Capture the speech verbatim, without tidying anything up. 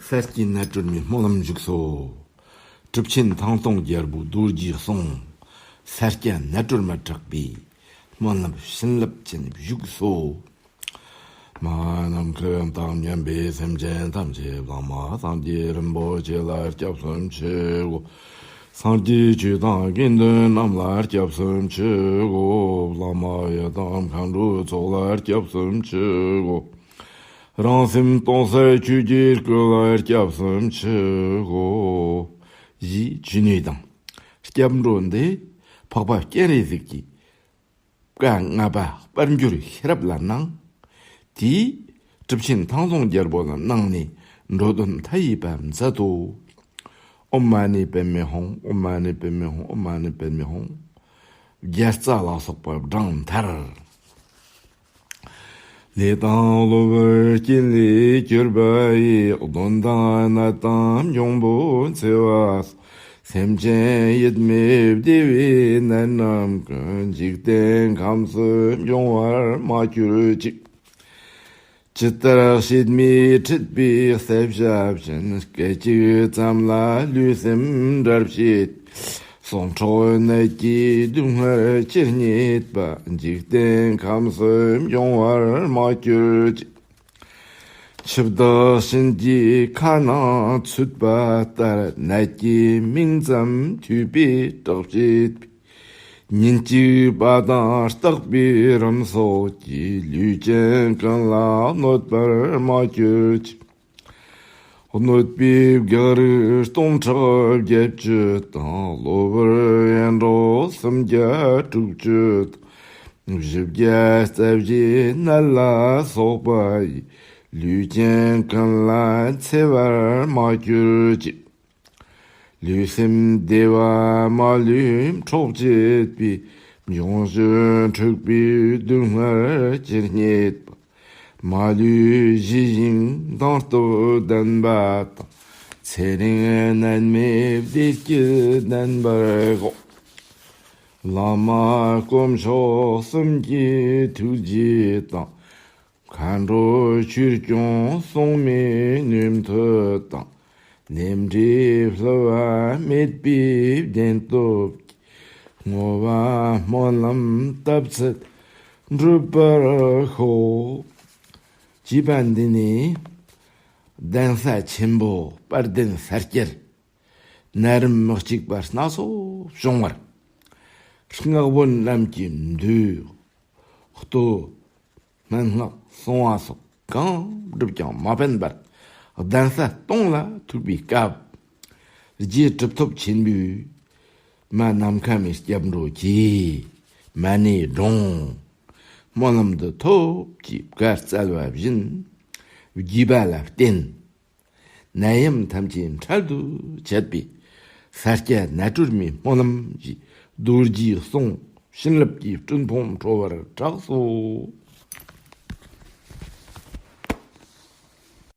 ས་སྐྱའི་ནད་སྒྲོལ་མའི་སྨོན་ལམ་བཞུགས་སོ། གྲུབ་ཆེན་ཐང་སྟོང་རྒྱལ་པོ་རྡོ་རྗེའི་གསུང་། ས་སྐྱ་ནད་སྒྲོལ་མ་གྲགས་པའི་སྨོན་ལམ་བྱིན་རླབས་ཅན་བཞུགས་སོ། མ་ནམ་མཁའ་དང་མཉམ་པའི་སེམས་ཅན་ཐམས་ཅད་བླ་མ་སངས་རྒྱས་རིན་པོ་ཆེ་ལ་སྐྱབས་སུ་མཆིའོ། སངས་རྒྱས་ཆོས་དང་དགེ་འདུན་རྣམས་ལ་སྐྱབས་སུ་མཆིའོ། བླ་མ་ཡི་དམ་མཁའ་འགྲོའི་ཚོགས་ལ་སྐྱབས་སུ་མཆིའོ། རང་སེམས་སྟོང་གསལ་ཆོས་ཀྱི་སྐུ་ལ་སྐྱབས་སུ་མཆིའོ། ཞེས་ཇི་ནས་དང་སྐྱབས་འགྲོ་འདི་འཕགས་པ་སྤྱན་རས་གཟིགས་ཀྱི་བཀའ་ལྔ་པ་དཔལ་འབྱོར་ཤེས་རབ་ལ་གནང་། དེས་གྲུབ་ཆེན་ཐང་སྟོང་རྒྱལ་པོ་ལ་གནང་ནས་འགྲོ་དོན་མཐའ་ཡས་པ་མཛད་དོ། ཨོཾ་མ་ཎི་པདྨེ་ཧཱུྃ། ཨོཾ་མ་ཎི་པདྨེ་ཧཱུྃ། ཨོཾ་མ་ཎི་པདྨེ་ཧཱུྃ། རྒྱལ་རྩ་ལ་སོགས་པ་བགྲངས་མཐར། ལས་དང་གློ་བུར་རྐྱེན་ལས་གྱུར་པ་ཡི། གདོན་དང་ནད་དང་འབྱུང་པོ་འཚེ་བ་སོགས། སེམས་ཅན་ཡིད་མི་བདེ་བའི་ནད་རྣམས་ཀུན། འཇིག་རྟེན་ཁམས་སུ་འབྱུང་བར་མ་གྱུར་ཅིག། ཇི་ལྟར་བྱེད་མེད་འཁྲིད་པའི་བསད་བྱ་བཞིན། སྐད་ཅིག་ཙམ་ལ་ལུས་སེམས་འབྲལ་བྱེད། སྲོག་འཕྲོག་ནད་ཀྱི་སྡུག་བསྔལ་ཅི་སྙེད་པ། འཇིག་རྟེན་ཁམས་སུ་འབྱུང་བར་མ་གྱུར་ཅིག། ཆུ་བདག་གཤིན་གྱིས་ཁ་ནང་ཚུད་པ་ལྟར། ནད་ཀྱི་མིང་ཙམ་ཐོས་པས་སྐྲག་བྱེད་པའི། ཉིན་གཅིག་པ་དང་རྟག་པའི་རིམས་སོགས་ཀྱིས། ལུས་ཅན་ཀུན་ལ་གནོད་པར་མ་གྱུར་ཅིག། གནོད་པའི་བགེགས་རིགས་སྟོང་ཕྲག་བརྒྱད་ཅུ་དང་། གློ་བུར་ཡེ་འདྲོག་སུམ་བརྒྱ་དྲུག་ཅུ་དང་། བཞི་བརྒྱ་རྩ་བཞིའི་ནད་ལ་སོགས་པ་ཡིས། ལུས་ཅན་ཀུན་ལ་འཚེ་བར་མ་གྱུར་ཅིག། ལུས་སེམས་བདེ་བ་མ་ལུས་འཕྲོག་བྱེད་པའི། འབྱུང་བཞི་འཁྲུགས་པའི་སྡུག་བསྔལ་ཇི་སྙེད་པ། མ་ལུས་ཞི་ཞིང་མདངས་སྟོབས་ལྡན་པ་དང་། ཚེ་རིང་ནད་མེད་བདེ་སྐྱིད་ལྡན་པར་ཤོག། བླ་མ་དཀོན་མཆོག་གསུམ་གྱི་ཐུགས་རྗེ་དང་། མཁའ་འགྲོ་ཆོས་སྐྱོང་སྲུང་མའི་ནུས་མཐུ་དང་། ལས་འབྲས་བསླུ་བ་མེད་པའི་བདེན་སྟོབས་ཀྱིས། བསྔོ་བ་སྨོན་ལམ་བཏབ་ཚད་འགྲུབ་པར་ཤོག། ཅེས་པ་འདི་ནི་གདན་ས་ཆེན་པོ་དཔལ་ལྡན་ས་སྐྱར་ནད་རིམས་མི་གཅིག་པ་སྣ་ཚོགས་བྱུང་བར། སྔགས་པོ་རྣམས་ཀྱིས་མདོས་གཏོར་སྨན་སྔགས་སྲུང་བ་སོགས་གང་བསྒྲུབས་ཀྱང་མ་ཕན་པར། གདན་ས་སྟོང་ལ་ཐུག་པའི་སྐབས། རྗེ་གྲུབ་ཐོབ་ཆེན་པོས་མ་ནམ་མཁའ་མའི་སྐྱབས་འགྲོ་གིས། མ་ཎི་བགྲངས། སྨོན་ལམ་འདི་ཐོབ་ཅེས་བཀའ་སྩལ་བ་བཞིན། བགྱིས་པ་ལ་བརྟེན། ནད་ཡམས་ཐམས་ཅད་འཕྲལ་དུ་བཅད་པའི་ས་སྐྱ་ནད་སྒྲོལ་མའི་སྨོན་ལམ་གྱི་རྡོ་རྗེའི་གསུང་བྱིན་རླབས་ཀྱི་སྤྲིན་ཕུང་འཕྲོ་བར་གྲགས་སོ།